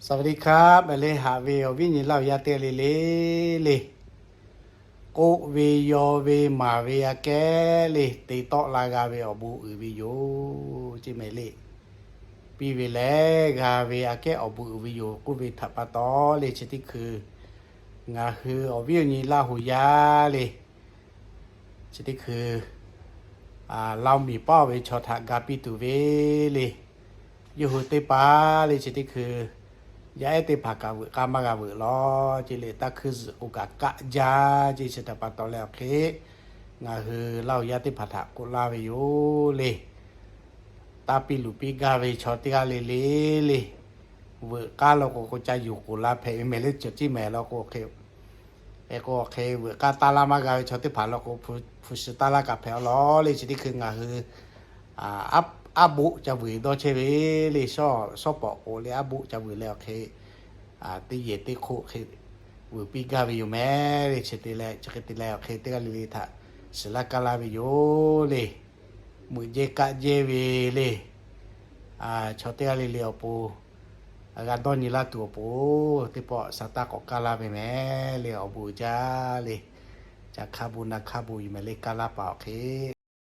สวัสดีครับ mehˍ le haꞈ ve awˬ viˉ nyi Laˇ huˍ yaˇ teˇ g'aˇ le le le. K'oˆ ve, yaw ve, maˍ ve aꞈ kehˉ le, te tawˆ la g'a ve awˬ bon uiˍ ve yoˬ ceˇ mehˍ le. Piˇ ve lehˬ g'a ve aꞈ kehˉ awˬ bon uiˍ ve yoˬ k'oˆ ve htaꞈ pa taw le, chi teˇ hkui ngaˬ hui awˬ viˉ awˬ nyi Laˇ huˍ yaˇ le, chi teˇ hkui Laˇ huˍ miˬ paˇ ve chaw htaꞈ ga piˇ tuˬ ve le. Yawˇ hui teˇ hpaˍ le chi teˇ hkui yaˇ ehˉ teˇ hpaˍ kaꞈ veuꞈ k'aˇ maˇ g'a veuꞈ lawˬ ceˇ le, taˇ hkuiˇ zuhꞈ k'o kaꞈ kaˆ jaˇ ceˇ. Chi htaꞈ pa taw leh awˬ hk'e ngaˬ hui Laˇ huˍ yaˇ teˇ hpaˍ htaꞈ k'oˆ laˇ ve yoˬ le. Taˇ piˇ luˬ piˇ gaˇ ve chaw teˇ g'aˇ le le le, veuꞈ k'aˇ law k'o k'o ca yuˬ k'oˍ la hpehꞈ ve mehˍ le, cawˬ ceˇ mehˍ law k'o hk'e k'o hk'e veuꞈ k'aˇ taˇ laˇ maˇ g'a ve chaw teˇ hpaˍ law k'o, hpu shi taˇ laˇ kaꞈ hpehꞈ a lawˬ le. Chi teˇ hkui ngaˬ hui aˉ boˆ ca vuiˬ dawˇ chehˇ ve le. Shawˉ shawˉ pawˍ k'o le aˉ boˆ ca vuiˬ leh awˬ hk'e teˇ yehˬ teˇ hk'oˆ hk'e vuiˬ piˇ gaˇ ve yoˬ mehˍ le. Chi te leh chi hk'e te leh awˬ hk'e teˇ g'aˇ le le htaꞈ shiˍ laˇ kaˇ laˇ ve yoˬ le. Meuꞈ jehˇ kaˆ jehˇ ve le, chaw teˇ g'aˇ le le awˬ pon g'a dawˇ nyi laˇ tuˬ awˬ pon teˇ pawˆ sa taˇ k'awꞈ kaˇ laˇ ve mehˍ le. Awˬ bon uiˍ jaˇ le. Ca hk'a bon na hk'a bon yoˬ mehˍ le, kaˇ laˇ paˍ awˬ hk'e